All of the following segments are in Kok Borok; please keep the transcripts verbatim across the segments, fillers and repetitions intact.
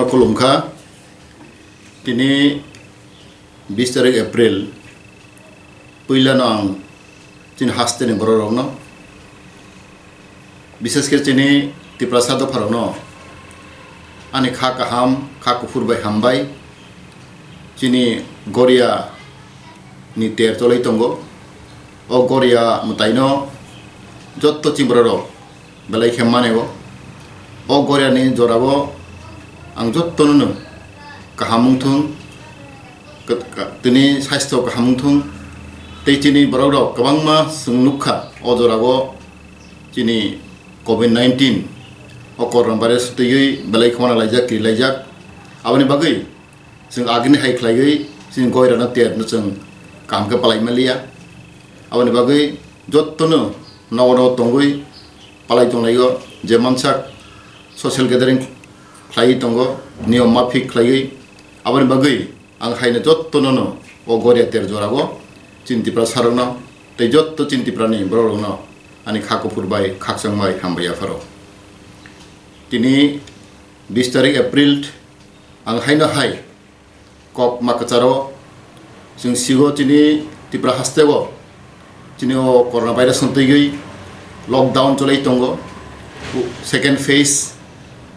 Khulumkha. Tini bis tarik April, puilano ang chini hasteni bororokno, bises khe chini Tiprasa dopharokno ani kha kaham, kha kuphur bai hambai. Chini Goria ni ter cholai tongo. O Goria mwtaino jotto chini bororok belai khe mane o. O Goria ni jorao ang jottono no kaham wngthung, ka-, ka-, tini saisto kaham wngthung. Tei chini borok rok kwbangma chwng nukha o jorao chini covid nineteen o corona virus twiwi belai khwana laijak, kiri laijak. Aboni bagwi chwng agini hai khlaiwi chini Goria no ter no chwng kaham khe palai manliya. Aboni bagwi jottono nogo nogo tongwi palai tonglaio, je mansak social gathering khlaiwi tongo, niyom mafik khlaiwi. Aboni bagwi ang haino jottono no o Goria ter jorao chini Tiprasa rokno tei jotto chini Tiprani borok rokno ani kha kuphur bai khakchang bai hambai yapharo. Tini bis tarik April ang haino hai kok ma kwcharo chwng sigo chini Tipra hasteo chini o corona virus no twiwi lockdown cholai tongo, second phase.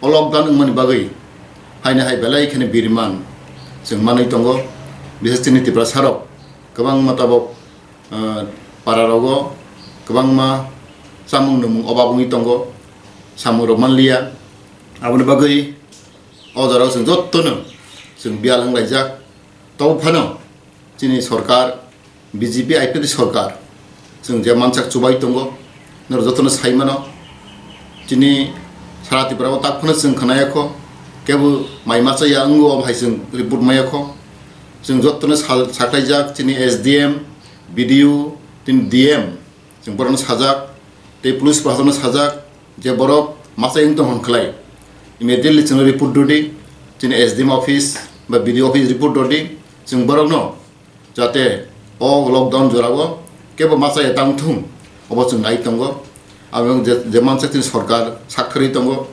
O lockdown wngmani bagwi haino hai belai kheno biriman chwng manwi tongo. Bises chini Tiprasa rok kwbangma tabok, ah, para rogo kwbangma chamung nwmung obab wngwi tongo, samung rok manliya. Aboni bagwi o jorao chwng jottono chwng biyal wnglaijak. Tobo phano chini sorkar, B J P I P F T sorkar, chwng je mansak chubai tongo, norok jotono sai mano. Chini sara Tripura o tak phano chwng khwnaya kho, kebo mai machaya wngo, obo hai chwng report maya kho. Chwng jotono sal-, saklaijak chini S D M, B D O, tini D M, chwng borokno sajak, tei police proshasonno sajak, je borok machai wng tong hwn khlai, immediately chwngno report rwdi, chini S D M office ba B D O office report rwdi, chwng borokno jate o lockdown jorao kebo machaya tang thung, obo chwng nai tongo. Abo je, je mansa chini sorkar sakthari tongo.